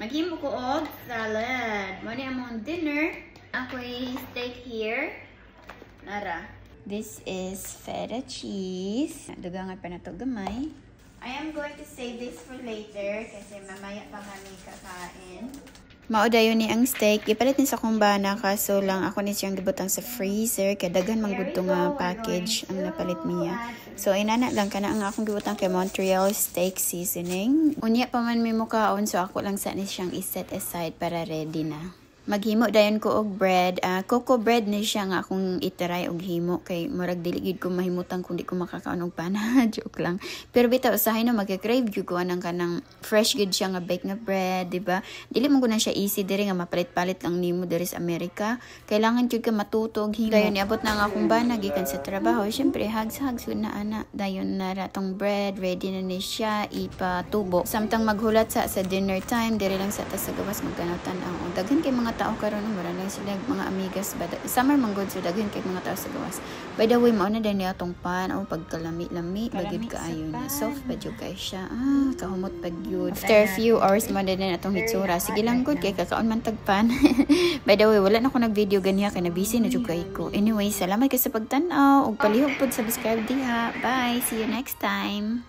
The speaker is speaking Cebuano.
Maghimo ko og salad. Mao ni among dinner. Ako'y steak here. Nara. This is feta cheese. Dugangan pa nato gamay. I am going to save this for later kasi mamaya pa kami kakain. Mao dayon ni ang steak. Gipalit ni sa akong bana, kaso lang ako ni siyang gibutang sa freezer kay daghan man gud to nga package ang napalit niya. So inana lang kana ang akong gibutang kay Montreal steak seasoning. Unya pa man mi mukaon, so ako lang sa ni siyang i-set aside para ready na. Maghimo dayon ko og bread. Coco bread ni siya nga akong i-try og himo kay murag dili gyud ko mahimutang kung di ko makakaon og pana. Joke lang. Pero bitaw, usahay no, magka-crave gyud ko anang kanang fresh gyud siya nga bake nga bread, di ba? Dili man na siya easy diri nga mapalit-palit lang nimo diri sa Amerika. Kailangan gyud ka matuto og himo. Dayon niabot na ang akong bana gikan sa trabaho. Syempre hugs hugs na ana. Dayon na ra tong bread, ready na ni siya ipatubo. Samtang maghulat sa dinner time, diri lang sa ta sa gawas magtanaw-tan-aw. Daghan kay mga tao karon, mura lang sila mga amigas ba. Summer man gud, so daghan kay mga tao sa gawas. By the way, mao na din atong pan. Oh, pagkalami-lami ba gyud kaayo niya. Soft pa jud kay siya. Ah, kahumot pag gyud. After a few hours, mao na din atong hitsura. Sige lang gud kay kakaon man tag pan. By the way, wala na ko nag-video ganiha kay na busy na jud kay ko. Anyway, salamat kay sa pagtan-aw ug palihog pod subscribe diha. Bye, see you next time.